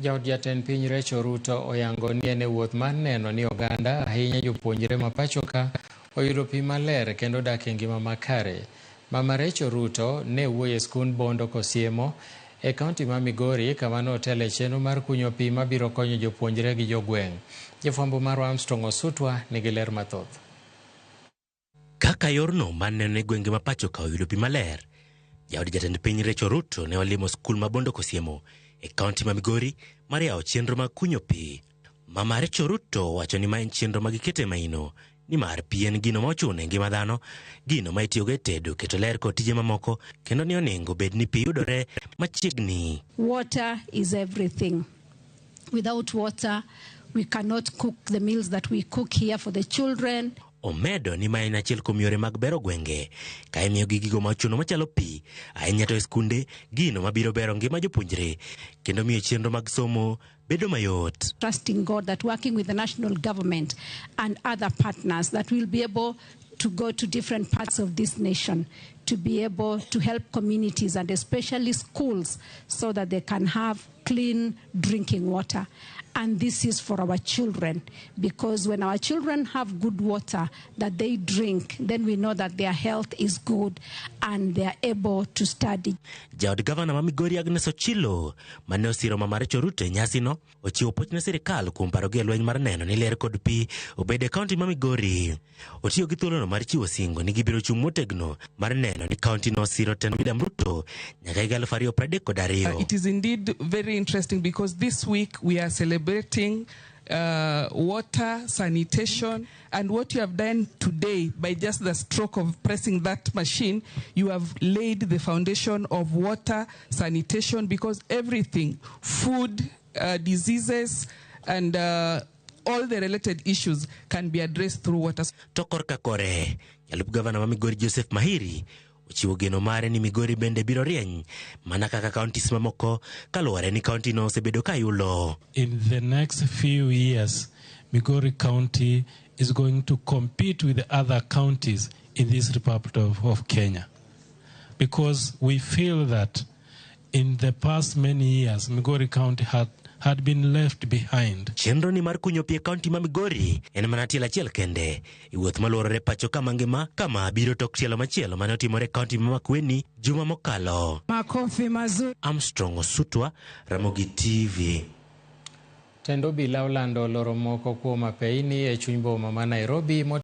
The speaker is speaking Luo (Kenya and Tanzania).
Jaod jatend piny Rachel Ruto oyango ni en e wuoth mar neno ni oganda, ahinya jopuonjre ma pacho ka, oyudo pi maler kendo dak e ngima makare. Mama Rachel Ruto ne wuoyo e skund Bondo Kosiemo e kaunti ma Migori kama notelo e chenro mar kunyo pi mabiro konyo jopuonjre gi jogweng'. Jafwambo marwa Armstrong Osutwa nigi ler mathoth. Kaka yorno mar neno ni gwenge ma pacho ka oyudo pi maler, jaod jatend piny Rachel Ruto ne olimo skul ma Bondo Kosiemo e kaunti ma Migori mar yawo chenro mag kunyo pi. Mama Rachel Ruto wacho ni ma en chenro ma giketo e maino nimar pi en gino ma ochuno e ngima dhano, gino ma itiyogo e tedo, keto ler kod tije mamoko, kendo ni onego bed ni pi yudore machiegni. Water is everything. Without water, we cannot cook the meals that we cook here for the children. Omedo ni ma en achiel kuom yore mag bero gwenge ka imiyogi gigo ma ochuno machalo pi, ahinya to e skunde, gino mabiro bero ngima jopuonjre kendo miyo chenro mag somo bedo mayot. Trusting God that working with the national government and other partners that we'll be able to go to different parts of this nation to be able to help communities and especially schools so that they can have clean drinking water. And this is for our children, because when our children have good water that they drink, then we know that their health is good and they are able to study. Jaod gavana ma Migori Agnes Ochilo mane osiro Mama Rachel Ruto e nyasino ochiwo puoch ne sirikal kuom parogi e lweny mar neno ni ler kod pi obedo e kaunti ma Migori. Otiyo gi thuolono mar chiwo singo ni gibiro chung' motegno mar neno ni kaunti no osiro tend William Ruto nyaka higa 2032. It is indeed very interesting because this week we are celebrating water, sanitation, and what you have done today by just the stroke of pressing that machine, you have laid the foundation of water, sanitation, because everything, food, diseases, and all the related issues can be addressed through water. To korka kore, jalup gavana ma Migori Joseph Mahiri ochiwo geno mare ni Migori bende biro rieny mana kaka counties mamoko kaluwore ni kaunti no osebedo ka yulo. In the next few years, Migori County is going to compete with the other counties in this Republic of Kenya. Because we feel that in the past many years, Migori County had been left behind. Chenro ni mar kunyo pi e kaunti ma Migori en mana tielo achiel kende e wuoth maluorore pacho kama ngima kama biro tok tielo machielo mane otimore e kaunti ma Makueni juma mokalo. Makofi mazuri. Armstrong Osutwa, Ramogi TV. Tend obila olando loro moko kuom apeini e chuny boma ma Nairobi.